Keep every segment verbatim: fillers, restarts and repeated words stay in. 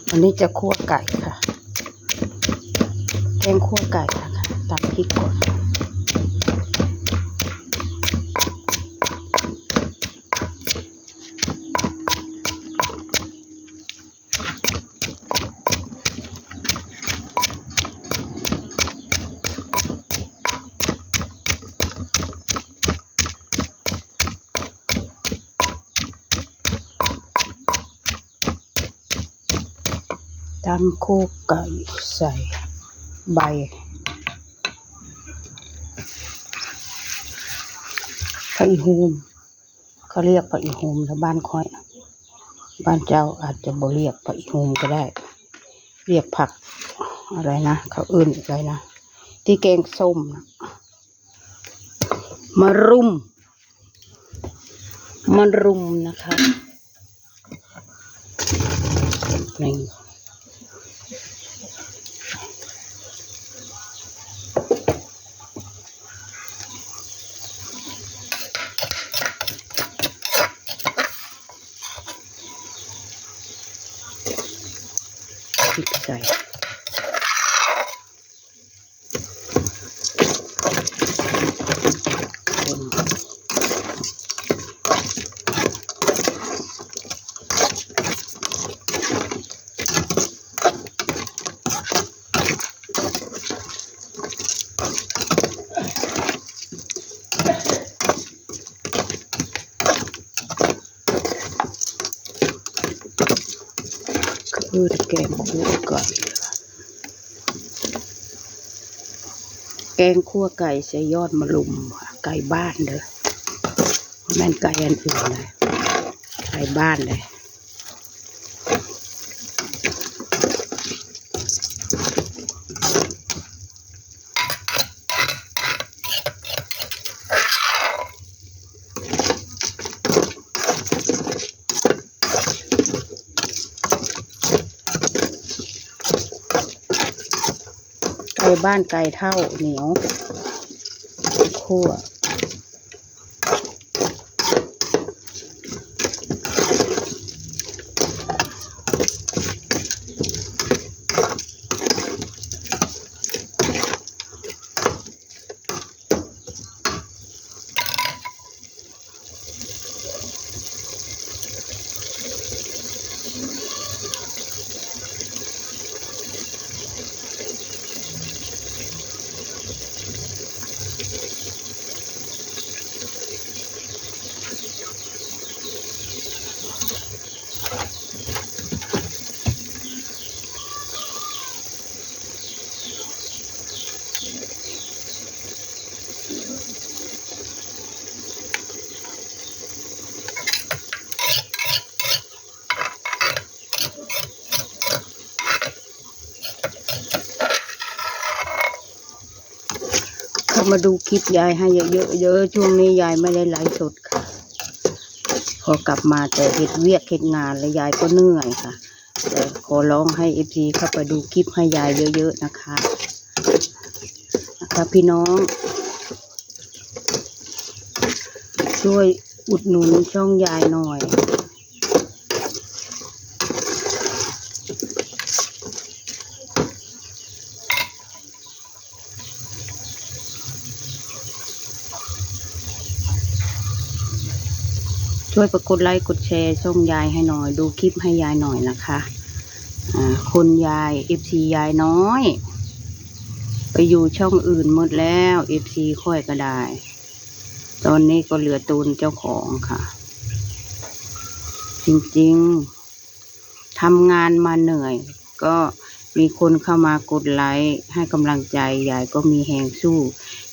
อันนี้จะคั่วไก่ค่ะ แกงคั่วไก่นะคะ ตำพริกก่อน ตำโคกไก่ใส่ใบผักอีฮูม เขาเรียกผักอีฮูมแถวบ้านข้อย บ้านเจ้าอาจจะบ่เรียกผักอีฮูมก็ได้ เรียกผักอะไรนะ เขาเอิ้นอะไรนะ ที่แกงส้มนะ มะรุม มะรุมนะคะ นี่ พริกใส่ คือแกงคั่วไก่ แกงคั่วไก่ใส่ยอดมะรุมค่ะ ไก่บ้านเด้อ แม่นไก่อันอื่นนะ ไก่บ้านเลย ไก่บ้านไก่เฒ่าเหนียว คั่ว เข้ามาดูคลิปยายให้เยอะๆ เยอะ ช่วงนี้ยายไม่ได้ไลฟ์สดค่ะ พอกลับมาแต่เฮ็ดเวียกเฮ็ดงานแล้วยายก็เหนื่อยค่ะ แต่ขอร้องให้เอฟซีเข้าไปดูคลิปให้ยายเยอะๆ นะคะ นะคะพี่น้อง ช่วยอุดหนุนช่องยายหน่อย ช่วยไปกดไลค์กดแชร์ช่องยายให้หน่อย ดูคลิปให้ยายหน่อยนะคะ อ่า คนยาย เอฟซี ยายน้อย ไปอยู่ช่องอื่นหมดแล้ว เอฟซี ข้อยก็ได้ ตอนนี้ก็เหลือตนเจ้าของค่ะ จริงๆ ทำงานมาเหนื่อย ก็มีคนเข้ามากดไลค์ให้กำลังใจ ยายก็มีแฮงสู้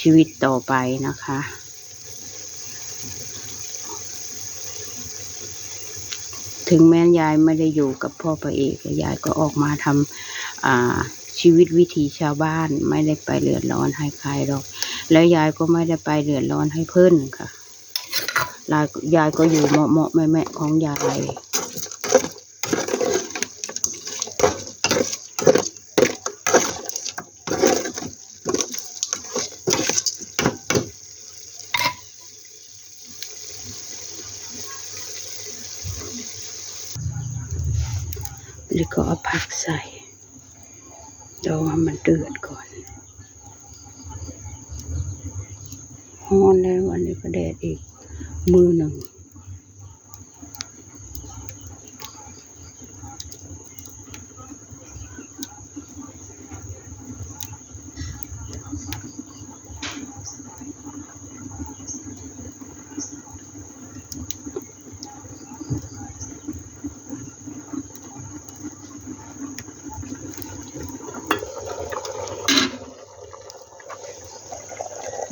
ชีวิตต่อไปนะคะ ถึงแม้ยายไม่ได้อยู่กับพ่อพระเอก แต่ยายก็ออกมาทำ อ่า ชีวิตวิถีชาวบ้าน ไม่ได้ไปเดือดร้อนให้ใครหรอก แล้วยายก็ไม่ได้ไปเดือดร้อนให้เพิ่นค่ะ ยาย ยายก็อยู่เหมาะๆ แมะๆ ของยาย แล้วก็เอาผักใส่ รอให้มันเดือดก่อน ฮ้อนแล้ว อันนี้ก็แดดอีก มือหนึ่ง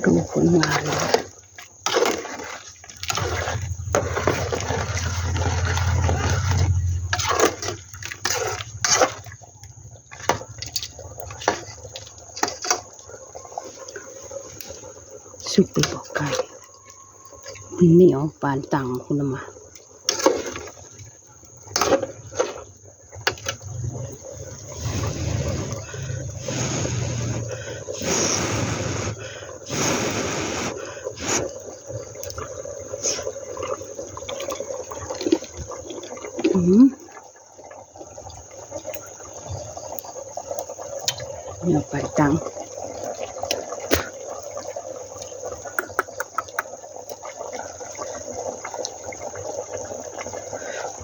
ดูผลงานแล้ว สุกไปบอกไก่ มันเหนียวปานตังคุณมา อืม เนี่ยไปตัง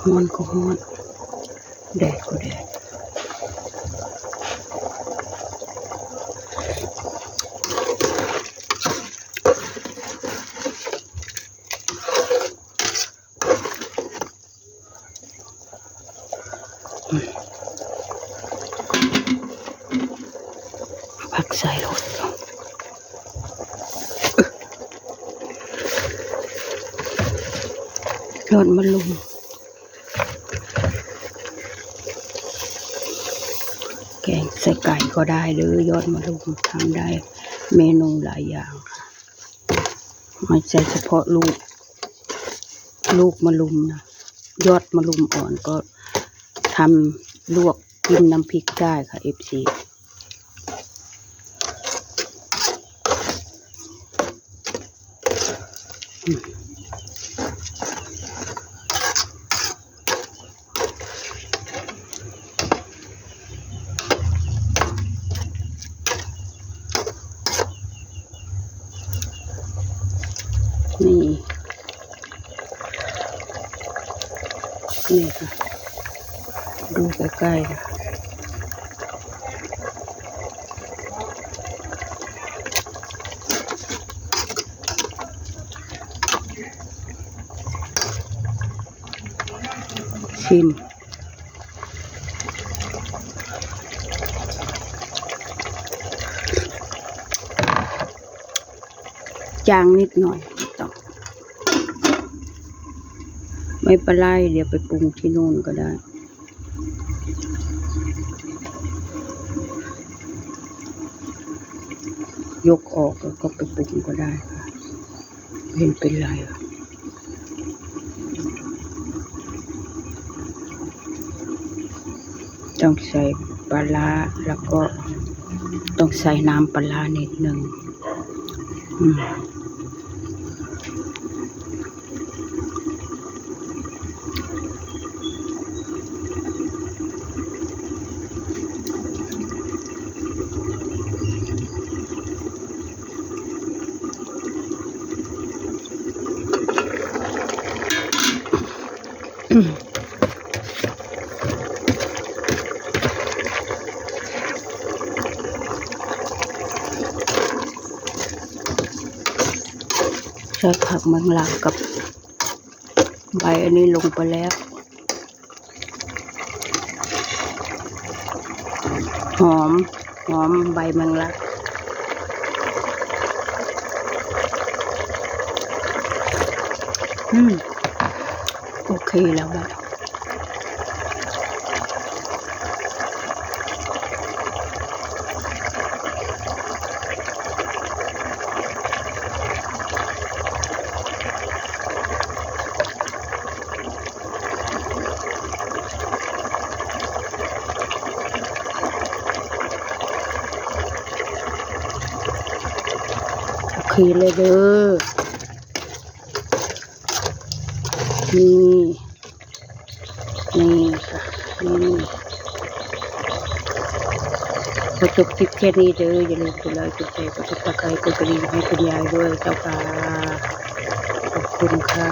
ฮ้อนก็ฮ้อน แดดก็แดด ผักใส่รถ ยอดมะลุม แกงใส่ไก่ก็ได้เลย ยอดมะลุมทำได้เมนูหลายอย่างค่ะ ไม่ใช่เฉพาะลูก ลูกมะลุมนะ ยอดมะลุมอ่อนก็ทำลวกจิ้มน้ำพริกได้ค่ะ เอฟซี นี่ นี่ค่ะ ดูใกล้ๆค่ะ ชิม จางนิดหน่อย ไม่ต้อง ไม่เป็นไร เดี๋ยวไปปรุงที่นู่นก็ได้ ยกออกแล้วก็ไปปรุงก็ได้ค่ะ ไม่เห็นเป็นไร ต้องใส่ปลาร้า แล้วก็ต้องใส่น้ำปลาร้านิดหนึ่ง อืม ใส่ผักแมงลักกับใบอันนี้ลงไปแล้ว หอม หอมใบแมงลัก อืม โอเคแล้วบัด โอเคเลยเด้อ นี่ นี่ค่ะ นี่ ขอจบคลิปแค่นี้เด้อ อย่าลืมกดไลค์ กดแชร์ กด Subscribe กดกระดิ่งให้คุณยายด้วยเจ้าค่ะ ขอบคุณค่ะ